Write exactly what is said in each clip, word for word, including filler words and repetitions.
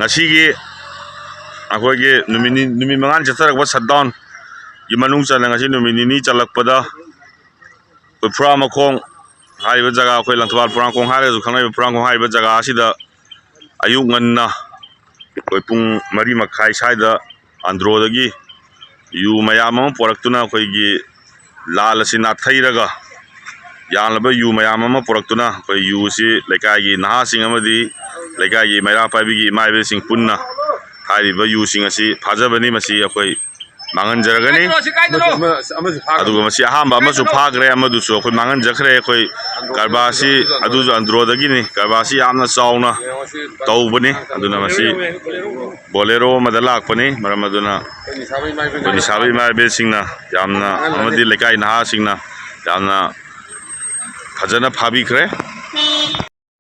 ꯉꯁꯤꯒꯤ ꯑꯩꯈꯣꯏꯒꯤ ꯅꯨꯃꯤꯠ ꯅꯤ-, ꯅꯨꯃꯤꯠ ꯃꯉꯥꯅꯤ ꯆꯠꯊꯔꯛꯄ ꯁꯠꯗꯥꯎꯟꯒꯤ ꯃꯅꯨꯡ ꯆꯟꯅ ꯉꯁꯤ ꯅꯨꯃꯤꯠ ꯅꯤꯅꯤ ꯆꯜꯂꯛꯄꯗ ꯑꯩꯈꯣꯏ ꯐꯨꯔꯥꯃꯈꯣꯡ ꯍꯥꯏꯔꯤꯕ ꯖꯒꯥ, ꯑꯩꯈꯣꯏ ꯂꯪꯊꯕꯥꯜ ꯐꯨꯔꯥꯡꯈꯣꯡ ꯍꯥꯏꯔꯒꯁꯨ ꯈꯪꯅꯔꯤꯕ ꯐꯨꯔꯥꯡꯈꯣꯡ ꯍꯥꯏꯔꯤꯕ ꯖꯒꯥ ꯑꯁꯤꯗ ꯑꯌꯨꯛ ꯉꯟꯅ ꯑꯩꯈꯣꯏ ꯄꯨꯡ ꯃꯔꯤ ꯃꯈꯥꯏ ꯁ꯭ꯋꯥꯏꯗ ꯑꯟꯗ꯭ꯔꯣꯗꯒꯤ ꯌꯨ ꯃꯌꯥꯝ ꯑꯃ ꯄꯨꯔꯛꯇꯨꯅ ꯑꯩꯈꯣꯏꯒꯤ ꯂꯥꯜ ꯑꯁꯤ ꯅꯥꯊꯩꯔꯒ ꯌꯥꯜꯂꯕ ꯌꯨ ꯃꯌꯥꯝ ꯑꯃ ꯄꯨꯔꯛꯇꯨꯅ ꯑꯩꯈꯣꯏ ꯌꯨ ꯑꯁꯤ ꯂꯩꯀꯥꯏꯒꯤ ꯅꯍꯥꯁꯤꯡ ꯑꯃꯗꯤ ꯂꯩꯀꯥꯏꯒꯤ ꯃꯩꯔꯥ ꯄꯥꯏꯕꯤꯒꯤ ꯏꯃꯥ ꯏꯕꯦꯜꯁꯤꯡ ꯄꯨꯟꯅ ꯍꯥꯏꯔꯤꯕ ꯌꯨꯁꯤꯡ ꯑꯁꯤ ꯐꯥꯖꯕꯅꯤ꯫ ꯃꯁꯤ ꯑꯩꯈꯣꯏ ꯃꯥꯡꯍꯟꯖꯔꯒꯅꯤ꯫ ꯑꯃꯁꯨ ꯐꯥꯈ꯭ꯔꯦ꯫ ꯑꯗꯨꯒ ꯃꯁꯤ ꯑꯍꯥꯟꯕ ꯑꯃꯁꯨ ꯐꯥꯈ꯭ꯔꯦ, ꯑꯃꯗꯨꯁꯨ ꯑꯩꯈꯣꯏ ꯃꯥꯡꯍꯟꯖꯈ꯭ꯔꯦ꯫ ꯑꯩꯈꯣꯏ ꯀꯔꯕꯥꯔꯁꯤ ꯑꯗꯨꯁꯨ ꯑꯟꯗ꯭ꯔꯣꯗꯒꯤꯅꯤ꯫ ꯀꯔꯕꯥꯔꯁꯤ ꯌꯥꯝꯅ ꯆꯥꯎꯅ ꯇꯧꯕꯅꯤ꯫ ꯑꯗꯨꯅ ꯃꯁꯤ ꯕꯣꯂꯦꯔꯣ ꯑꯃꯗ ꯂꯥꯛꯄꯅꯤ꯫ ꯃꯔꯝ ꯑꯗꯨꯅ ꯑꯩꯈꯣꯏ ꯅꯤꯁꯥꯕ ꯏꯃꯥ ꯏꯕꯦꯜꯁꯤꯡꯅ ꯌꯥꯝꯅ ꯑꯃꯗꯤ ꯂꯩꯀꯥꯏ ꯅꯍꯥꯁꯤꯡꯅ ꯌꯥꯝꯅ ꯐꯖꯅ ꯐꯥꯕꯤꯈ꯭ꯔꯦ꯫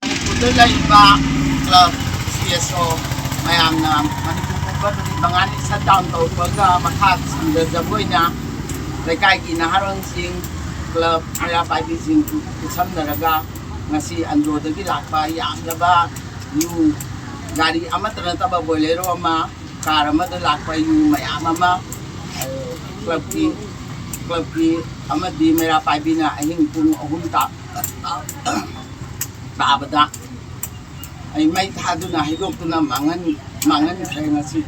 ꯃꯅꯤꯄꯨꯔꯗ ꯂꯩꯔꯤꯕ ꯀ꯭ꯂꯕ, ꯁꯤ ꯑꯦꯁ ꯑꯣ ꯃꯌꯥꯝꯅ ꯃꯅꯤꯄꯨꯔ ꯄꯨꯝꯕ ꯅꯨꯃꯤꯠ ꯃꯉꯥꯅꯤ ꯁꯠ ꯗꯥꯎꯟ ꯇꯧꯔꯛꯄꯒ ꯃꯈꯥ ꯁꯝꯖꯖꯕ ꯑꯣꯏꯅ ꯂꯩꯀꯥꯏꯒꯤ ꯅꯍꯥꯔꯣꯜꯁꯤꯡ, ꯀ꯭ꯂꯕ, ꯃꯩꯔꯥ ꯄꯥꯏꯕꯤꯁꯤꯡ ꯈꯨꯠꯁꯝꯅꯔꯒ ꯉꯁꯤ ꯑꯟꯗ꯭ꯔꯣꯗꯒꯤ ꯂꯥꯛꯄ ꯌꯥꯝꯂꯕ ꯌꯨ, ꯒꯥꯔꯤ ꯑꯃꯠꯇ ꯅꯠꯇꯕ ꯕꯣꯂꯦꯔꯣ ꯑꯃ, ꯀꯥꯔ ꯑꯃꯗ ꯂꯥꯛꯄ ꯌꯨ ꯃꯌꯥꯝ ꯑꯃ, ꯑ, ꯀ꯭ꯂꯕꯀꯤ, ꯀ꯭ꯂꯕꯀꯤ ꯑꯃꯗꯤ ꯃꯩꯔꯥ ꯄꯥꯏꯕꯤꯅ ꯑꯍꯤꯡ ꯄꯨꯡ ꯑꯍꯨꯝ ꯇꯥ-, ꯇꯥꯕꯗ ꯑꯩ ꯃꯩ ꯊꯥꯗꯨꯅ ꯍꯩꯗꯣꯛꯇꯨꯅ ꯃꯥꯡꯍꯟ-, ꯃꯥꯡꯍꯟꯈ꯭ꯔꯦ ꯉꯁꯤ꯫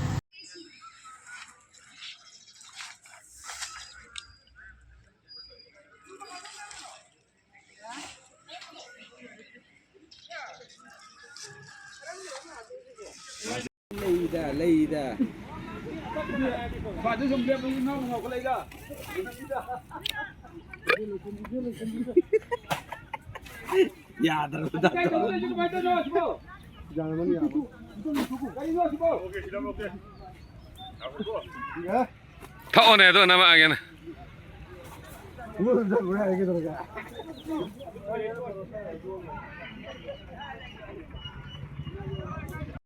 ꯂꯩꯗ, ꯂꯩꯗ꯫ ꯌꯥꯗ꯭ꯔꯕ ꯖꯥꯠꯇꯣ꯫ ꯊꯛꯑꯣꯅꯦ, ꯑꯗꯣ ꯅꯝꯃꯛꯑꯒꯦꯅꯦ꯫